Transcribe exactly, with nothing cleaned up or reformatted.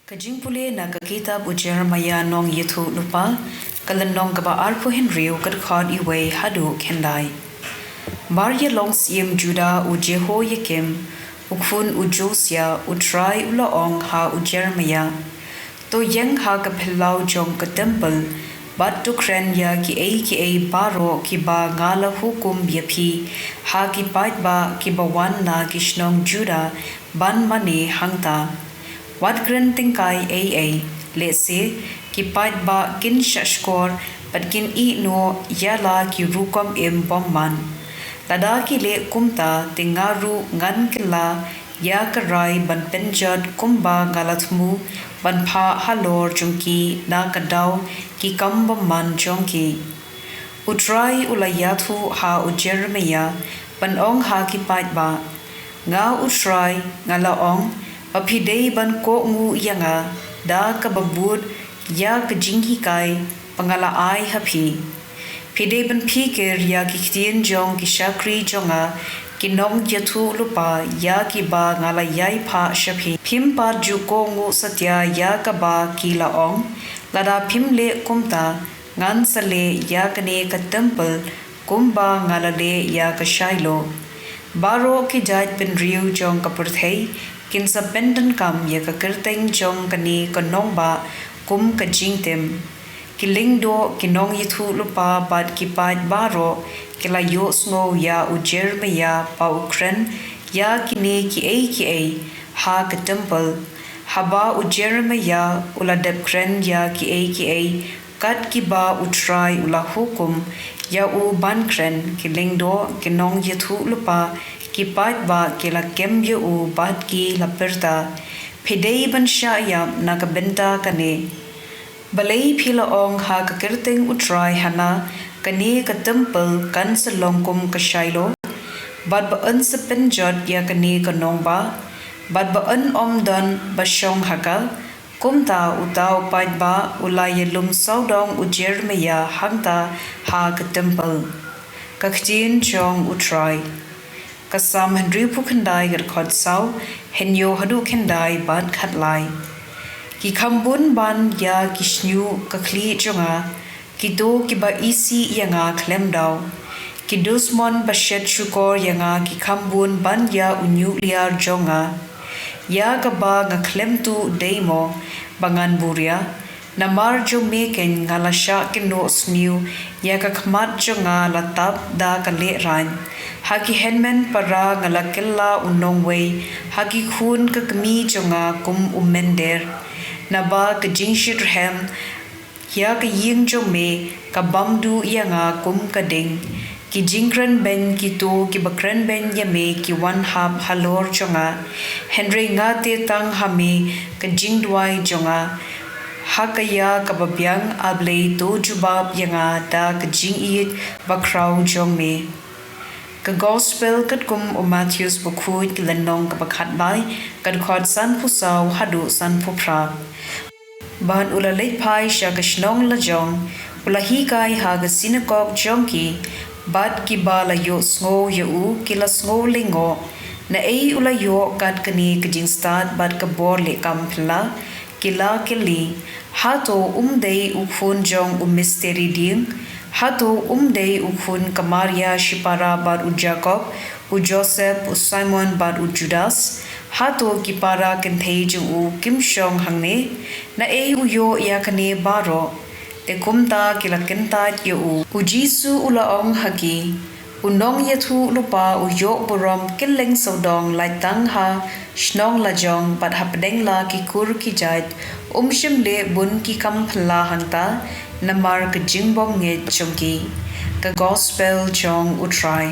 Ka jingpule na ka kitab u Jeremiah nongïathuhlypa, ka lynnong kaba arphew hynriew, ka dkhot wei haduh khyndai. Mar ïa long syiem Judah u Jehoiakim, u khun u Josiah, U Trai u la ong ha u Jeremiah: To ïeng ha ka phyllaw jong ka templ, bad to kren ïa kiei kiei baroh kiba nga la hukum ïa phi ha ki paidbah kiba wan na ki shnong Judah ban mane hangta. Wat kren tyngkai ei ei, lehse ki paidbah kin shahshkor bad kin ïehnoh ïa la ki rukom im bymman. Lada ki leh kumta, te nga ruh ngan kylla ïa ka rai ban pynjot kumba nga la thmu ban phah halor jong ki na ka daw ki kam bymman jong ki. U Trai u la ïathuh ha u Jeremiah ban ong ha ki paidbah: Nga U Trai nga la ong ba phi dei ban kohnguh ïa nga da kaba bud ïa ka jinghikai ba nga la ai ha phi. Phi dei ban phikir ïa ki ktien jong ki shakri jong nga, ki nongïathuhlypa, ïa kiba nga la ïai phah sha phi. Phim pat ju kohnguh satia ïa kaba ki la ong. Lada phim leh kumta, ngan sa leh ïa kane ka templ kumba nga la leh ïa ka Shiloh. Baroh ki jaid bynriew jong ka pyrthei kin sa pyndonkam ïa ka kyrteng jong kane ka nongbah kum ka jingtim. Ki lyngdoh, ki nongïathuhlypa bad ki paid baroh ki la ïohsngew ïa u Jeremiah ba u kren ïa kine kiei kiei ha ka templ. Haba u Jeremiah u la dep kren ïa kiei kiei kat kiba U Trai u la hukum ïa u ban kren, ki lyngdoh, ki nongïathuhlypa, ki paidbah ki la kem ïa u bad ki la pyrta: Phi dei ban shah ïap na ka bynta kane. Balei phi la ong ha ka kyrteng U Trai hana, kane ka templ kan sa long kum ka Shiloh, bad ba yn sa pynjot ïa kane ka nongbah, bad ba yn ym don ba shong ha ka? Kumta uta u paidbah u la ïalum sawdong u Jeremiah hangta ha ka templ. Ka ktien jong U Trai. Ka Salm hynriewphew khyndai, ka dkhot saw, hynñiew haduh khyndai bad khatlai. Ki kham bun ban ïa ki shñiuh ka khlieh jong nga, kito kiba isih ïa nga khlem daw. Ki dusmon ba shet shukor ïa nga ki kham bun ban ïa u ñiuhliar jong nga, ïa kaba nga khlem tuh dei mo ba ngan buhriah. Namar jong me keiñ nga la shah kynnoh sniew ïa ka khmat jong nga la tap da ka lehraiñ. Ha ki hynmen para nga la kylla u nongwei, ha ki khun ka kmie jong nga kum u mynder. Naba ka jingshitrhem ïa ka ïing jong me ka bam duh ïa nga kum ka ding. Ki jingkren beiñ kito kiba kren beiñ ïa me ki wan hap halor jong nga. Hynrei nga te tang ha me ka jingduwai jong nga. Ha ka ïa kaba biang, A Blei, to jubab ïa nga da ka jingïeit bakhraw jong me. Ka Gospel katkum u Mathaios bakhuid, ka lynnong kaba khatlai, ka dkhot sanphew saw haduh sanphew phra. Bad u la leit phai sha ka shnong lajong, u la hikai ha ka synagog jong ki, bad kiba la ïohsngew ïa u ki la sngew lyngngoh naei u la ïoh kat kane ka jingstad bad ka bor leh kam phylla. Ki la kylli: Hato um dei u khun jong u misteri dieng? Hato um dei u khun ka Maria shipara bad u Jakob, u Joseph, u Simon bad u Judas? Hato ki para kynthei jong u kim shong hangne? Naei u ïoh ïa kane baroh? Te kumta ki la kyntait ïa u. U Jisu u la ong ha ki: U nongïathuhlypa u ïoh burom kylleng sawdong lait tang ha shnong lajong bad hapdeng la ki kur ki jait. Um shym leh bun ki kam phylla hangta namar ka jingbymngeit jong ki. Ka Gospel jong U Trai.